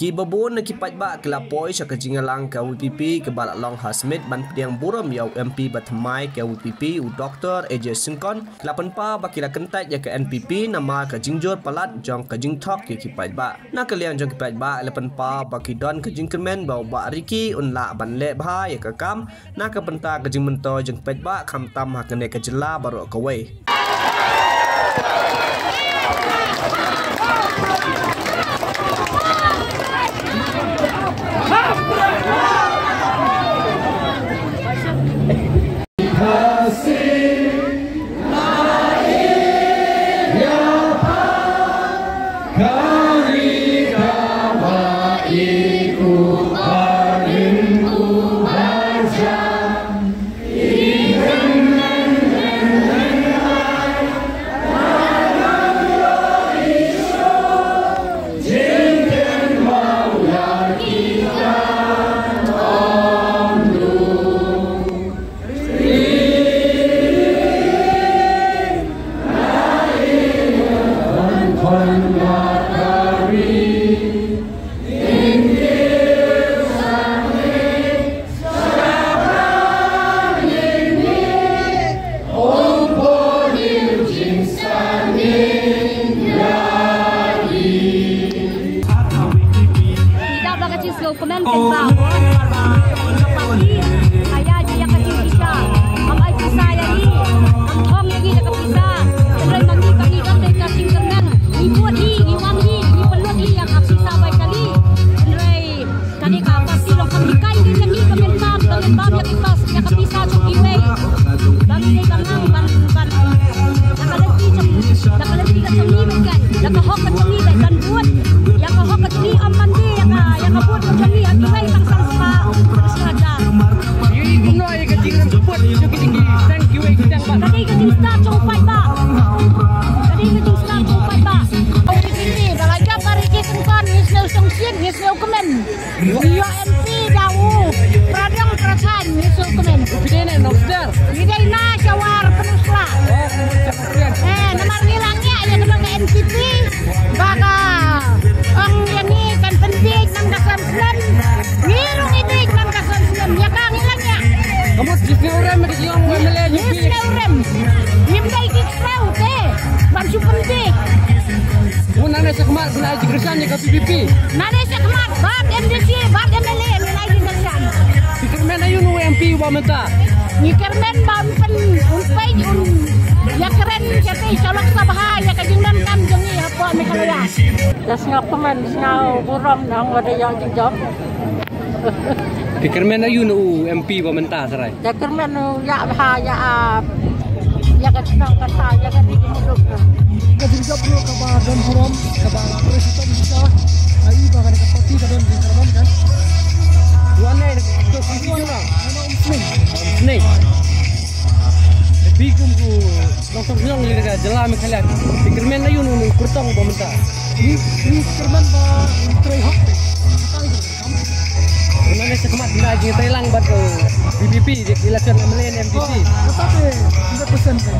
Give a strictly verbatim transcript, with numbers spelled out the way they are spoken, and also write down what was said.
Kiba bun na ki paidbah ki la poi sha ka jingïalang ka VPP kaba la long ha Smit ban pdiang burom ïa u MP ba thymmai ka VPP u Doctor A J Syngkon, ki la pynpaw ba ki la kyntait ïa ka NPP namar ka jingjur palat jong ka jingthok ïa ki paidbah. Na ka liang jong ki paidbah la pynpaw ba ki don ka jingkyrmen ba u Bah Ricky un lah ban leh bha ïa ka kam. Na ka bynta ka jingmyntoi jong ki paidbah khamtam ha kane ka jylla baroh kawei. Ngi dap da ka jingsngewkmen kynmaw ba ka party ka ïa ïa ka jingpisa. Kam ai pisa ïa ngi, kam thong ïa ngi da ka pisa. Hynrei ma ngi ka ngi don da ka jingkyrmen. Ngi bud hi, ngi wan hi, ngi pynlut hi ïa ka pisa bai kali. Hynrei kane ka party long kam hikai ïa ngi ka men bam, ka men bam ïa ka pisa, ïa ka pisa jong kiwei. Ba ngi dei ban nang ban ban. Ïa ka lynti jong, ïa ka lynti ka jong ngi bad kan, ïa ka hok ka jong ngi bad ban bud. Ïa ka hok ka jong ngi ym ban dei ïa ka, ïa ka bud ka jong ngi ha kiwei tang san spah, san spah hajar. Ïa kumno ïa ka jingrem kput jong ki dei ki tang kiwei ki tang ba. Ka dei ka jingstad jong u paidbah. Ka dei ka jingstad jong u paidbah. Ong ki dei ki da la jop ba Ricky Syngkon ngi sngew sngewsih ngi sngewkmen. Ïoh MP da u Pradong Pradhan ngi sngewkmen. Phi dei na Nongstoiñ? Ngi dei na Shawar Peninsula. Eh, namar ngi la ngiah ïa ka dong ka NPP ba ka ong ïa ngi kan pynbiej man ka san snem. Ngi ruh ngi biej man ka san snem ïa ka ngi la ngiah. Ka mut ki sngewrem ki ong MLA ngi sngewrem. Ngim dei ki sngewte ban shu pynbiej. Ngun nane shakhmat ngi ai jingkyrshan ïa ka VPP. Nane shakhmat bad MDC bad MLA ngi ai jingkyrshan. Phi kyrmen aïu na u MP uba mynta? Ngi kyrmen ba un pyn, un peit, un ïakren kata sha Lok Sabha ïa ka jingdonkam jong ngi hapoh Meghalaya. Ka sngewkmen sngewburom nang wada ïa jingjop. Phi kyrmen aïu na u MP ba mynta Sarai? Te kyrmen u ïa bha ïa, ah, ïa ka chnong kata ïa ka dei ka muduk. Ka jingjop ruh kaba don burom kaba president kita ai ba ka party ka don jingkyrmen kan. Wan ne to sisi jong nga. Sneng. Sneng. Phi kum u nongshong shnong lei ka jylla Meghalaya. Phi kyrmen aïu na u kyrtong ba mynta? Ngi, ngi kyrmen ba trei hok te. Nane shakhmat ngi ai jingtreilang bad ka VPP ïa ka election MLA ne MDC. Oh, kata te hundred percent te.